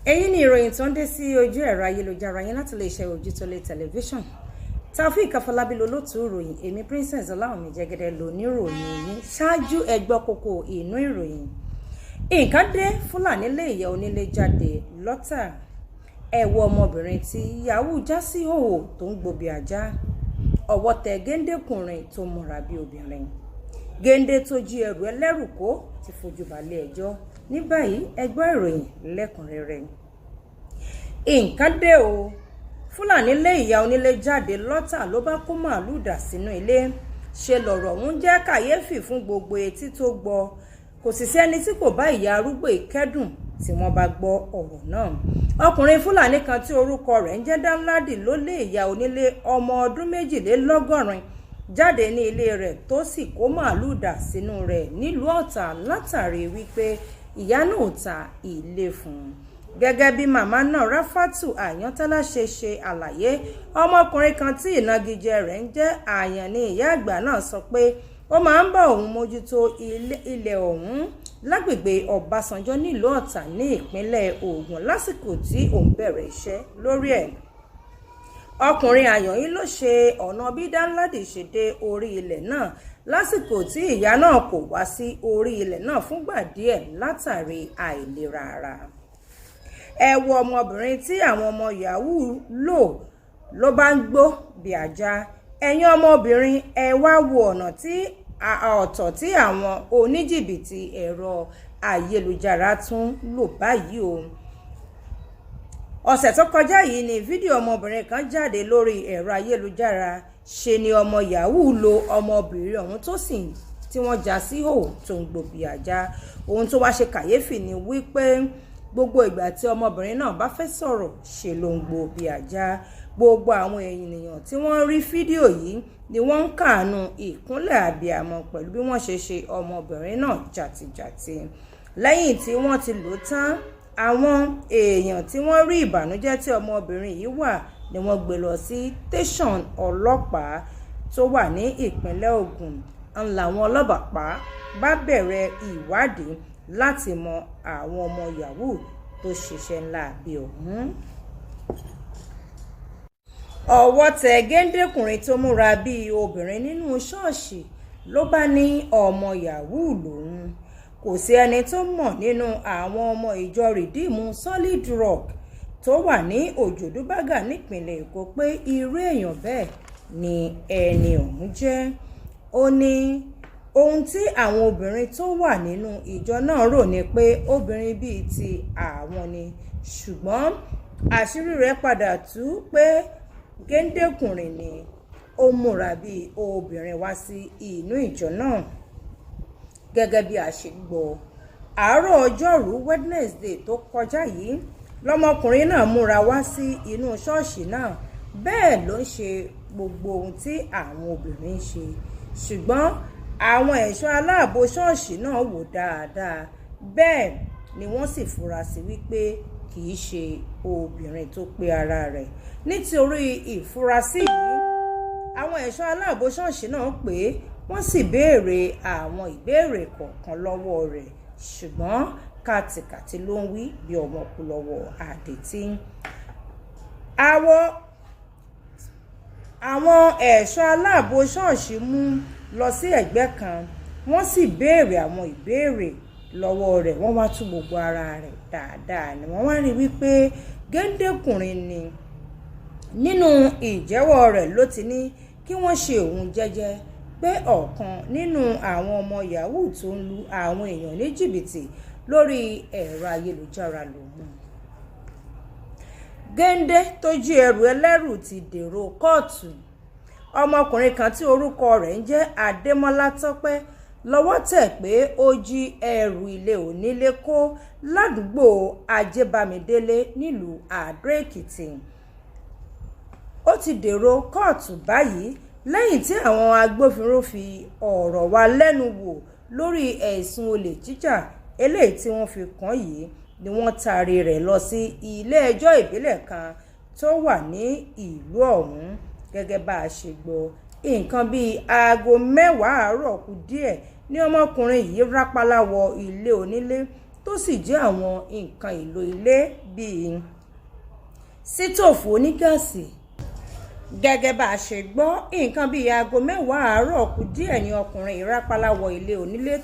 Èyí ni ìròyìn tó ń dé sí ojú ẹ̀rọ ayélujára yẹn láti iléeṣẹ́ Ojútólé Tẹlifíṣàn. Taofeek Afọlábí lolótùú ìròyìn. Èmi Princess Ọláwùnmí Jẹ́gẹ́dẹ́ lóníròyìn yín. Ṣáájú, ẹ gbọ́ kókó inú ìròyìn. Nǹkan dé, Fúlàní lé ìyá onílé jáde lọ́tà. Ẹ wo ọmọbìnrin tí yahoo já sí hòhò tó ń gbòbí ajá. Ọwọ́ tẹ géńdékùnrin tó múra bí obìnrin. Géńdé tó jí ẹrù ẹlẹ́rù kó ti fojú balẹ̀ ẹjọ́. Ní báyìí, ẹ gbọ́ ìròyìn lẹ́kùnrẹ́rẹ́. Nǹkan dé o, Fúlàní lé ìyá onílé jáde lọ́tà ló bá kó màálùú dà sínú ilé. Ṣe lọ̀rọ̀ ọ̀hún jẹ́ kàyéfì fún gbogbo etí tó gbọ́. Kò sì sẹ́ni tí kò bá ìyá arúgbó ìkẹ́dùn tí wọ́n bá gbọ́ ọ̀rọ̀ náà. Ọkùnrin Fúlàní kan tí orúkọ rẹ̀ ń jẹ́ Danladi ló lé ìyá onílé ọmọ ọdún 82 jáde ní ilé rẹ̀, tó sì kó màálùú dà sínú rẹ̀ nílùú Ọ̀tà, látàrí wípé ìyá náà ta ilé fún un. Gẹ́gẹ́ bí màmá náà, Ráfátù Àyàntálá, ṣe ṣe àlàyé, ọmọkùnrin kan tí ìnagijẹ rẹ̀ ń jẹ́ Àyàn ní ìyá àgbà náà sọ pé ó máa ń bá òun mójútó ilẹ̀ ọ̀hún lágbègbè Ọbásanjọ́ nílùú Ọ̀tà ní ìpínlẹ̀ Ògùn lásìkò tí òun bẹ̀rẹ̀ iṣẹ́ lórí ẹ̀. Ọkùnrin Àyàn yìí ló ṣe ọ̀nà bí Danladi ṣe dé orí ilẹ̀ náà lásìkò tí ìyá náà kò wá sí orí ilẹ̀ náà fúngbà díẹ̀ látàrí àìlera ara. Ẹ wo ọmọbìnrin tí àwọn ọmọ yahoo lò ló bá ń gbó bí ajá. Ẹ̀yin ọmọbìnrin, ẹ wá wo ọ̀nà tí ọ̀tọ̀ tí àwọn oníjìbìtì ẹ̀rọ ayélujára tún lò báyìí o. Ọ̀sẹ̀ tó kọjá yìí ni fídíò ọmọbìnrin kan jáde lórí ẹ̀rọ ayélujára. Ṣe ni ọmọ yahoo lo ọmọbìnrin ọ̀hún tó sì tí wọ́n já sí hò tó ń gbò bí ajá. Ohun tó wá ṣe kàyéfì ni wípé gbogbo ìgbà tí ọmọbìnrin náà bá fẹ́ sọ̀rọ̀, ṣe ló ń gbó bí ajá. Gbogbo àwọn ènìyàn tí wọ́n rí fídíò yìí ni wọ́n ń kàánú ìkúnlẹ̀ abiyamọ pẹ̀lú bí wọ́n ṣe ṣe ọmọbìnrin náà jàtìjàtì lẹ́yìn tí wọ́n ti lò tán. Àwọn èèyàn tí wọ́n rí ìbànújẹ́ tí ọmọbìnrin yìí wà ni wọ́n gbé lọ sí tẹ̀sán ọlọ́pàá tó wà ní ìpínlẹ̀ Ògùn. Ń làwọn ọlọ́pàá bá bẹ̀rẹ̀ ìwádìí láti mọ àwọn ọmọ yahoo tó ṣiṣẹ́ ńlá bíi ọ̀hún. Ọwọ́ tẹ géńdékùnrin tó múra bíi obìnrin nínú ṣọ́ọ̀ṣì ló bá ní ọmọ yahoo lòun. Kò sí ẹni tó mọ̀ nínú àwọn ọmọ ìjọ Rìdíìmù Solid Rock tó wà ní Òjòdú Bágà nípìnlẹ̀ Èkó pé irú èèyàn bẹ́ẹ̀ ni ẹni ọ̀hún jẹ́. Ó ní ohun tí àwọn obìnrin tó wà nínú ìjọ náà rò ní pé obìnrin bíi ti àwọn ni, ṣùgbọ́n àṣírí rẹ̀ padà tú pé géńdékùnrin ni ó múra bíi obìnrin wá sí inú ìjọ náà. Gẹ́gẹ́ bí a ṣe gbọ́, àárọ̀ ọjọ́rùú Wednesday tó kọjá yìí lọmọkùnrin náà múra wá sí inú ṣọ́ọ̀ṣì náà. Bẹ́ẹ̀ ló ń ṣe gbogbo ohun tí àwọn obìnrin ń ṣe, ṣùgbọ́n àwọn ẹ̀ṣọ́ aláàbò ṣọ́ọ̀ṣì náà wò dáadáa, bẹ́ẹ̀ ni wọ́n sì fura sí wípé kì í ṣe obìnrin tó pé ara rẹ̀. Nítorí ìfurasí yìí, àwọn ẹ̀ṣọ́ aláàbò ṣọ́ọ̀ṣì náà pé wọ́n sì béèrè àwọn ìbéèrè kọ̀ọ̀kan lọ́wọ́ rẹ̀, ṣùgbọ́n kàtìkàtì ló ń wí bí ọmọ kú lọ́wọ́ àdètí. Àwọn ẹ̀ṣọ́ aláàbò ṣọ́ọ̀ṣì mú lọ sí ẹ̀gbẹ́ kan, wọ́n sì béèrè àwọn ìbéèrè lọ́wọ́ rẹ̀. Wọ́n wá tú gbogbo ara rẹ̀ dáadáa ni wọ́n wá rí wípé géńdékùnrin ni. Nínú ìjẹ́wọ́ rẹ̀ ló ti ní kí wọ́n ṣe òun jẹ́jẹ́, pé ọ̀kan nínú àwọn ọmọ yahoo tó ń lu àwọn èèyàn ní jìbìtì lórí ẹ̀rọ ayélujára lòun. Géńdé tó jí ẹrù ẹlẹ́rù ti dèrò kóòtù. Ọmọkùnrin kan tí orúkọ rẹ̀ ń jẹ́ Adémọlá Tọ́pẹ́ lọ́wọ́ tẹ̀ pé ó jí ẹrù ilé onílé kó ládùúgbò Ajébámidélé nílùú Àdó-Èkìtì. Ó ti dèrò kóòtù báyìí lẹ́yìn tí àwọn agbófinró fi ọ̀rọ̀ wá lẹ́nu wò lórí ẹ̀sùn olè jíjà eléyìí tí wọ́n fi kàn yìí ni wọ́n taari rẹ̀ lọ sí ilé-ẹjọ́ ìbílẹ̀ kan tó wà ní ìlú ọ̀hún. Gẹ́gẹ́ bá a ṣe gbọ́, nǹkan bíi aago 10 àárọ̀ kù díẹ̀ ní ọmọkùnrin yìí rápálá wọ ilé onílé. tó sì jẹ́ àwọn nǹkan èlò ilé bíi sítòòfù onígáàsì. Gẹ́gẹ́ bá a ṣe gbọ́, nǹkan bíi aago 10 àárọ̀ kù díẹ̀ ní ọkùnrin yìí rápálá wọ ilé onílé.